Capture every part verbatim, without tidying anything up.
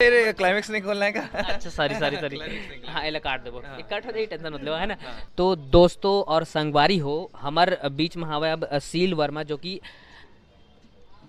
तेरे क्लाइमेक्स नहीं खोलना है का? अच्छा, सॉरी सॉरी सॉरी। Climax नहीं खोलना। हाँ, एला काट देबो। हाँ। ये कट हो जाई, टेंशन मत लेवा, है ना? हाँ। तो दोस्तों और संगवारी हो, हमर बीच में हवे अब शील वर्मा, जो कि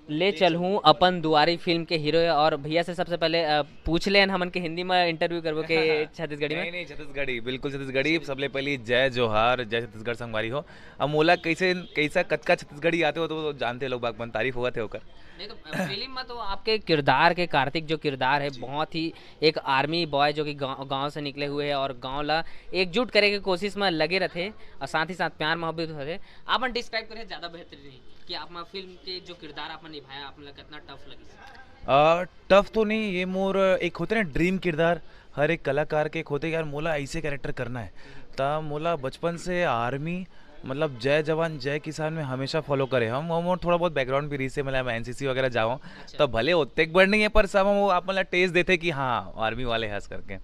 ले चलहूँ अपन दुआरी फिल्म के हीरो है। और भैया से सबसे पहले अ, पूछ लेन हमन के हिंदी में इंटरव्यू करबो के छत्तीसगढ़ी नहीं में। नहीं, छत्तीसगढ़ी, बिल्कुल छत्तीसगढ़ी। सबले पहली जय जोहार, जय छत्तीसगढ़ संगवारी हो। अब मोला कैसे, कैसा कतका छत्तीसगढ़ी आते हो तो जानते लोग बाग मन, तारीफ हुआ थे ओकर। नहीं तो अ, फिल्म में तो आपके किरदार के, कार्तिक जो किरदार है, बहुत ही एक आर्मी बॉय जो कि गाँव गाँव से निकले हुए है और गाँव ला एकजुट करे के कोशिश में लगे रहते और साथ ही साथ प्यार मोहब्बत होते। आपन डिस्क्राइब करे ज्यादा बेहतरीन रही कि आप फिल्म के जो किरदार आपन निभाया, आपन ला कितना टफ लगी? टफ तो नहीं, ये मोर एक होते ना ड्रीम किरदार, हर एक कलाकार के एक होते यार, मोला ऐसे कैरेक्टर करना है। त मोला बचपन से आर्मी, मतलब जय जवान जय किसान में हमेशा फॉलो करे हम। और मोर थोड़ा बहुत बैकग्राउंड भी रही से, मतलब एनसीसी वगैरह जाओ, तो भले ओतेक बड़ नहीं है पर सब हम वो आप मतलब टेस्ट देते कि हाँ आर्मी वाले हंस करके।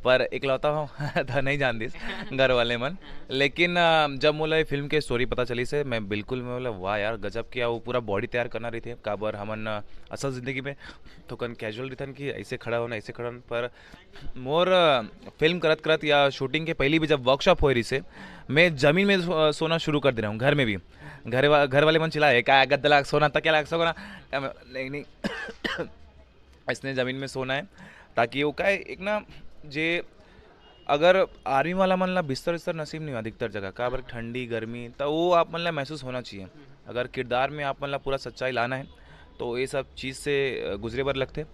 पर इकलौता हम था नहीं जान दिस घर वाले मन। लेकिन अ, जब मोला ये फिल्म के स्टोरी पता चली से, मैं बिल्कुल, मैं बोला वाह यार गजब, क्या वो पूरा बॉडी तैयार करना रही थे। काबर हमन अ, असल जिंदगी में थोकन कैजुअल रहिथन कि ऐसे खड़ा होना, ऐसे खड़ा होना। पर मोर अ, फिल्म करत करत या शूटिंग के पहली भी जब वर्कशॉप हो रही से, मैं जमीन में सो- सोना शुरू कर दे रहा हूँ घर में भी। घर वा, घर वाले मन चिल्लाए, "का गद्दा लाग सोना, तकिया लाग सोना?" नहीं नहीं, इसने जमीन में सोना है, ताकि वो का है, एक ना जे अगर आर्मी वाला मन ला बिस्तर विस्तर नसीब नहीं हो अधिकतर जगह, काबर ठंडी गर्मी, तो वो आप मन ला महसूस होना चाहिए। अगर किरदार में आप मन ला पूरा सच्चाई लाना है, तो ये सब चीज़ से अ, गुजरे बर लगते।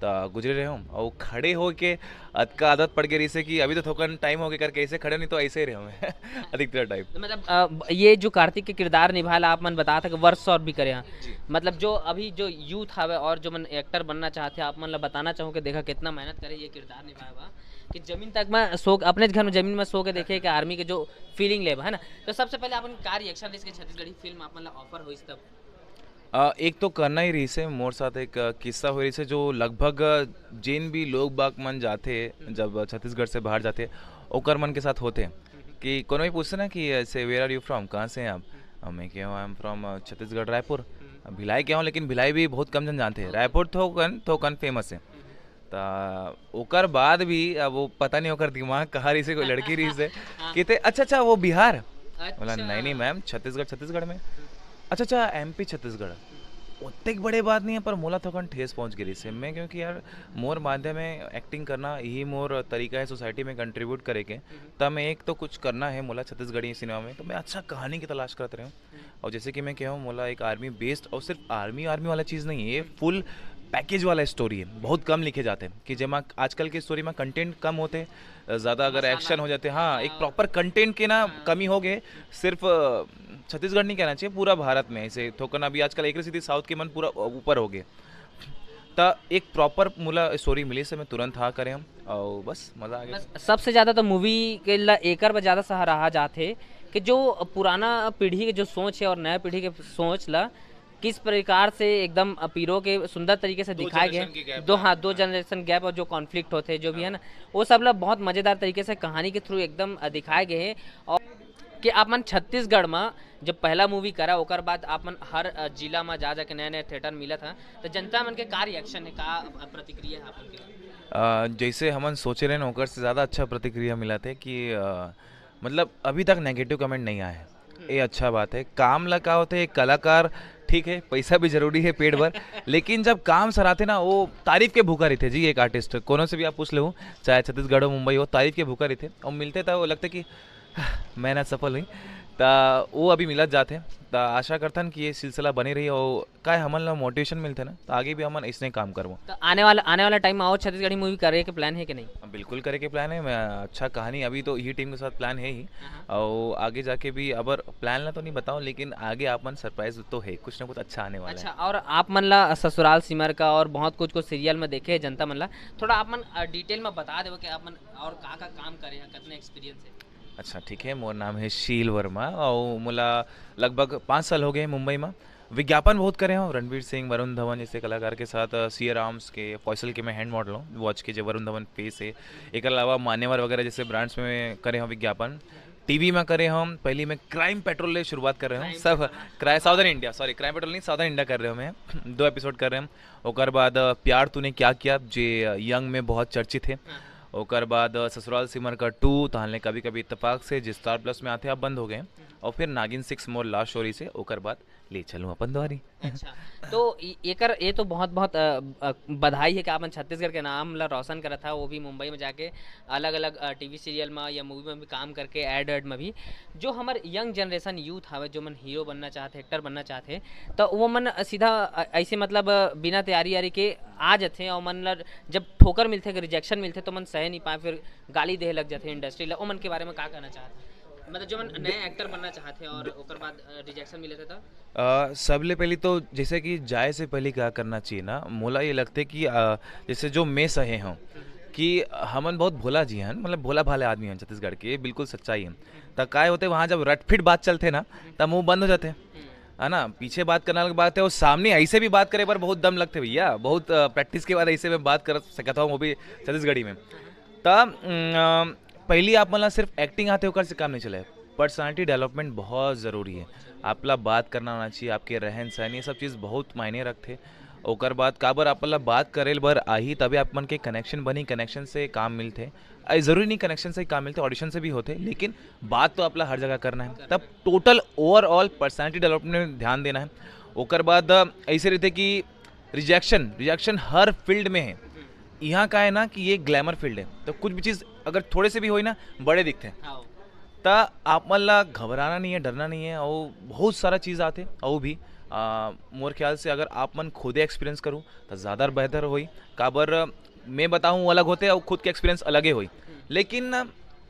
त गुजरे रहे हूँ और खड़े हो के अतका आदत पड़ गई रही से कि अभी तो थोकन टाइम हो गया करके ऐसे खड़े, नहीं तो ऐसे ही रहे हूँ मैं अधिकतर टाइम। तो मतलब अ, ब- ये जो कार्तिक के किरदार निभाला आप मन बता था कि वर्कशॉप भी करे हैं, मतलब जो अभी जो यूथ हवे और जो मन एक्टर बनना चाहते हैं, आप मन ला बताना चाहूँ कि देखा कितना मेहनत करे ये किरदार निभाए बा कि जमीन तक में सो, अपने घर में जमीन में सो के देखे कि आर्मी के जो फीलिंग लेबा, है ना? तो सबसे पहले अपन का रिएक्शन रहिस के छत्तीसगढ़ी फिल्म आप मन ला ऑफर होइस तब? अ, एक तो करना ही रही से, मोर साथ एक अ, किस्सा हो रही से जो लगभग अ, जिन भी लोग बाग मन जाते, जब छत्तीसगढ़ से बाहर जाते, ओकर मन के साथ होते कि कोनो भी पूछते ना कि ऐसे "Where are you from?", कहाँ से हैं आप? अ, मैं क्या हूँ, "I am from Chhattisgarh, Raipur." अब भिलाई क्या हूँ, लेकिन भिलाई भी बहुत कम जन जानते हैं। रायपुर थोकन थोकन फेमस है। त ओकर बाद भी अब वो पता नहीं ओकर दिमाग कहाँ रही से, कोई लड़की रही से, कहते, "अच्छा अच्छा, वो बिहार।" बोला, "नहीं नहीं मैम, छत्तीसगढ़, छत्तीसगढ़ में।" "अच्छा अच्छा, एमपी छत्तीसगढ़।" ओतेक बड़े बात नहीं है, पर मोला थोकन ठेस पहुँच गई से मैं, क्योंकि यार मोर माध्यम है एक्टिंग करना, यही मोर तरीका है सोसाइटी में कंट्रीब्यूट करे के। त मैं एक तो कुछ करना है मोला छत्तीसगढ़ी सिनेमा में, तो मैं अच्छा कहानी की तलाश करत रहे हूँ। और जैसे कि मैं कह हूँ, मोला एक आर्मी बेस्ड, और सिर्फ आर्मी आर्मी वाला चीज़ नहीं है, ये फुल पैकेज वाला स्टोरी है। बहुत कम लिखे जाते हैं कि जेमा आजकल के स्टोरी में कंटेंट कम होते, ज़्यादा अगर एक्शन हो जाते, हाँ, एक प्रॉपर कंटेंट के ना कमी हो गए। सिर्फ अ, छत्तीसगढ़ नहीं कहना चाहिए, पूरा भारत में ऐसे थोकन अभी आजकल एक सीधी साउथ के मन पूरा ऊपर हो गए। त एक प्रॉपर मोला स्टोरी मिली से मैं तुरंत हाँ करे हम, और बस मज़ा आ गया। बस सबसे ज्यादा तो मूवी के ला एकर बर ज्यादा सराहा जाथे कि जो पुराना पीढ़ी के जो सोच है और नया पीढ़ी के सोच ला किस प्रकार से एकदम पिरो के सुंदर तरीके से दिखाए गए। दो, हाँ, दो जनरेशन गैप और जो कॉन्फ्लिक्ट होते हैं, जो भी है ना, वो सब ला बहुत मजेदार तरीके से कहानी के थ्रू एकदम अ, दिखाए गए हैं। और कि आप मन छत्तीसगढ़ में जब पहला मूवी करा, ओकर बाद आप मन हर अ, जिला में जा जाके नए नए थिएटर मिलत हैं, तो जनता मन के का रिएक्शन है, का अ, प्रतिक्रिया है आप मन के? अ, जैसे हमन सोचे रहे ना, ओकर से ज़्यादा अच्छा प्रतिक्रिया मिला थे कि अ, मतलब अभी तक नेगेटिव कमेंट नहीं आया है। ये अच्छा बात है। काम ला का होते, एक कलाकार ठीक है, पैसा भी जरूरी है पेट भर, लेकिन जब काम सराथे ना, वो तारीफ के भूखा रहिथे जी। एक आर्टिस्ट कोनो से भी आप पूछ लेहू, चाहे छत्तीसगढ़ हो, मुंबई हो, तारीफ के भूखा रहिथे। और मिलते त वो लगते कि मेहनत सफल हुई। त वो अभी मिलत जाथे। त आशा करथन कि ये सिलसिला बने रही और काय हमन ला मोटिवेशन मिलथे ना, त आगे भी हमन इसने काम करबो। तो आने वाला आने वाला टाइम में और छत्तीसगढ़ी मूवी करे के प्लान है कि नहीं? बिल्कुल करे के प्लान है। मैं अच्छा कहानी, अभी तो यही टीम के साथ प्लान है ही, और आगे जाके भी अबर प्लान ला तो नहीं बताऊँ, लेकिन आगे आप मन सरप्राइज तो है, कुछ ना कुछ अच्छा आने वाला अच्छा, और आप मन ला ससुराल सिमर का और बहुत कुछ को सीरियल में देखे हैं जनता मन ला, थोड़ा आप मन डिटेल में बता देबो कि आप मन और का का काम करे हैं, कितना एक्सपीरियंस है? अच्छा ठीक है, मोर नाम है शील वर्मा और मोला लगभग पाँच साल हो गए मुंबई में। विज्ञापन बहुत करे हूँ, रणवीर सिंह, वरुण धवन जैसे कलाकार के साथ, अ, सीए राम्स के, फॉयसल के मैं हैंड मॉडल हूँ, वॉच के जो वरुण धवन फेस है। एक अलावा मान्यवर वगैरह जैसे ब्रांड्स में करे हूँ विज्ञापन। टीवी में करे हम, पहली मैं क्राइम पेट्रोल ले शुरुआत कर रहे हूँ। Crime सब Patrol। Crime, southern India, sorry, crime petrol नहीं, साउदर्न इंडिया कर रहे हो मैं। दो एपिसोड कर रहे हम। ओकर बाद अ, प्यार तूने क्या किया, जे अ, यंग में बहुत चर्चित है। हाँ। ओकर बाद अ, ससुराल सिमर का टू, तहां ले कभी कभी इत्तेफाक से, जे स्टार प्लस में आते, अब बंद हो गए। और फिर नागिन सिक्स मोर लव स्टोरी से, ओकर बाद ले चलूँ अपन द्वारी। अच्छा, तो इ-, एकर, ये तो बहुत बहुत अ, अ, बधाई है कि आपन छत्तीसगढ़ के नाम ला रोशन करत हा, वो भी मुंबई में जाके अलग-अलग अ, टीवी सीरियल में या मूवी में भी काम करके, एड एड में भी। जो हमर यंग जनरेशन यूथ हवे, जो मन हीरो बनना चाहत हे, एक्टर बनना चाहत हे, तो वो मन सीधा अ, ऐसे, मतलब, अ, बिना तैयारी यारी के आ जाथे, और मन ला जब ठोकर मिलथे, रिजेक्शन मिलथे, तो मन सहे नहीं पाए, फिर गाली देहे लग जाथे इंडस्ट्री ला। ओ मन के बारे में का कहना चाहत हे? मतलब, जो मन नए एक्टर बनना चाहत हे और ओकर बाद रिजेक्शन मिले थे, तो अ, सबले पहली तो जैसे कि जाए से पहले क्या करना चाहिए ना, मोला ये लगते कि अ, जैसे जो मैं सहे हूँ कि हमन बहुत भोला जी हैं, मतलब भोला भाले आदमी हैं छत्तीसगढ़ के, बिल्कुल सच्चाई है। त काय होते, वहाँ जब रटफिट बात चलते ना, तब मुंह बंद हो जाते हैं, है ना? पीछे बात करने वाली बात है, और सामने ऐसे भी बात करे पर बहुत दम लगते भैया, बहुत प्रैक्टिस के बाद ऐसे में बात कर सकता हूँ, वो भी छत्तीसगढ़ी में। तब पहली आप मतलब सिर्फ एक्टिंग आते, ओकर से काम नहीं चले। पर्सनालिटी डेवलपमेंट बहुत ज़रूरी है। आपला बात करना आना चाहिए, आपके रहन सहन, ये सब चीज़ बहुत मायने रखते। ओकर बाद काबर आप मतलब बात करे बर आही, तभी आप मन के कनेक्शन बनी, कनेक्शन से काम मिलते। ऐ ज़रूरी नहीं कनेक्शन से ही काम मिलते, ऑडिशन से भी होते, लेकिन बात तो आपला हर जगह करना है। तब टोटल ओवरऑल पर्सनालिटी डेवलपमेंट में ध्यान देना है। ओकर बाद अ, ऐसे रहते कि रिजेक्शन, रिजेक्शन हर फील्ड में है। यहाँ का है ना कि ये ग्लैमर फील्ड है, तो कुछ भी चीज़ अगर थोड़े से भी होई ना, बड़े दिखते हैं। हाँ। त आप मन ला घबराना नहीं है, डरना नहीं है। और बहुत सारा चीज़ आते, और भी आ, मोर ख्याल से अगर आप मन खुदे एक्सपीरियंस करूँ तो ज़्यादा बेहतर होई। काबर मैं बताऊँ अलग होते और खुद के एक्सपीरियंस अलगे होई, लेकिन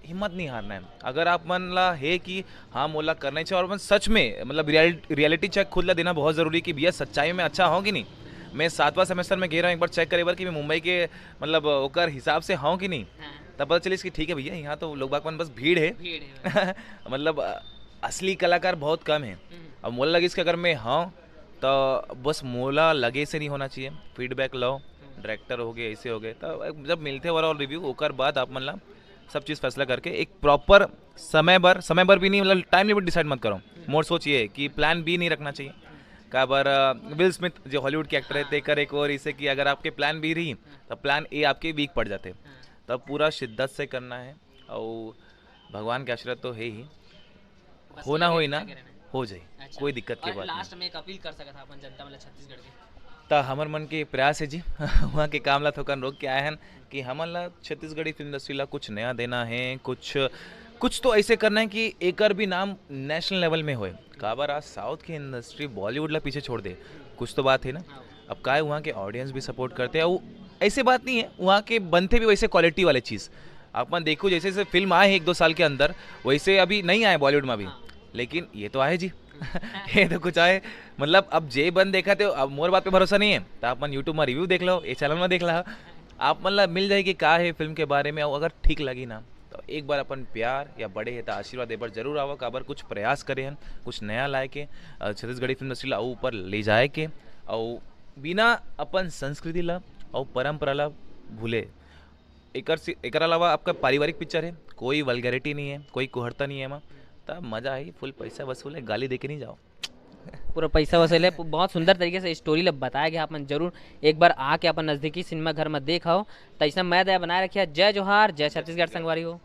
हिम्मत नहीं हारना है। अगर आप मन ला है कि हाँ, मोला करना ही चाहिए, और अपन सच में, मतलब, रियल-, रियलिटी चेक खुद ला देना बहुत ज़रूरी है कि भैया, सच्चाई में अच्छा हो कि नहीं। मैं सातवां सेमेस्टर में गे रहा हूँ एक बार चेक करे बर कि मैं मुंबई के, मतलब, ओकर हिसाब से हूँ कि नहीं। हाँ। तब पता चलिस कि ठीक है भैया, यहाँ तो लोग बाग मन बस भीड़ है। भीड़ है। मतलब, अ, असली कलाकार बहुत कम है। हम्म। अब मोला लगिस कि अगर मैं हूँ, तो बस मोला लगे से नहीं होना चाहिए, फीडबैक लो, हम्म। डायरेक्टर हो गए, ऐसे हो गए, तो जब मिलते ओवरऑल रिव्यू, ओकर बाद आप मन ला सब चीज़ फैसला करके एक प्रॉपर समय बर, समय बर भी नहीं, मतलब, टाइम लिमिट डिसाइड मत करो। मोर सोच ये है कि प्लान बी नहीं रखना चाहिए। काबर, अ, विल स्मिथ जो हॉलीवुड के एक्टर है, तेकर एक और इसे कि अगर आपके प्लान बी रही, तो प्लान ए आपके वीक पड़ जाते। तब पूरा शिद्दत से करना है, और भगवान के आशीर्वाद तो है ही। बस होना लगे होई ना, लगे रहना। हो जाए, अच्छा। कोई दिक्कत की और बात लास्ट नहीं। में एक अपील कर सकत हा अपन जनता, मतलब, छत्तीसगढ़ के। त हमर मन के प्रयास है जी, वहाँ के काम ला थोकन रोक के आए हन कि हमन ला छत्तीसगढ़ी फिल्म इंडस्ट्री ला कुछ नया देना है, कुछ, कुछ तो ऐसे करना है कि एकर भी नाम नेशनल लेवल में होए। काबर आज साउथ की इंडस्ट्री बॉलीवुड ला पीछे छोड़ दे, कुछ तो बात है ना। हाँ। अब काय वहाँ के ऑडियंस भी सपोर्ट करते हैं, वो ऐसे बात नहीं है, वहाँ के बनते भी वैसे क्वालिटी वाले चीज़। आप मन देखो, जैसे जैसे फिल्म आए हैं एक दो साल के अंदर, वैसे अभी नहीं आए बॉलीवुड में अभी, हाँ। लेकिन ये तो आए जी। ये तो कुछ आए, मतलब, अब जे बन देखा थे, अब मोर बात पे भरोसा नहीं है, तो आप मन यूट्यूब में रिव्यू देख लो, ये चैनल में देख लो, आप मन ला मिल जाएगी का है फिल्म के बारे में। अगर ठीक लगी ना, तो एक बार अपन प्यार या बड़े है तो आशीर्वाद दे बर जरूर आवो, काबर कुछ प्रयास करे हन, कुछ नया लाए के, अ, छत्तीसगढ़ी फिल्म इंडस्ट्री ला ऊपर ले जाए के, और बिना अपन संस्कृति ला और परंपरा ला भूले। एकर से, एकर अलावा आपका पारिवारिक पिक्चर है, कोई वल्गैरिटी नहीं है, कोई कुहर्ता नहीं है एमा, तब मजा आई, फुल पैसा वसूल है, गाली दे के नहीं जाओ। पूरा पैसा वसूल है। बहुत सुंदर तरीके से स्टोरी ला बताया गया। आप मन जरूर एक बार आके अपन नजदीकी सिनेमा घर में देखाओ। तो ऐसा मैं दया बनाए रखिया। जय जोहार, जय छत्तीसगढ़ संगवारी हो।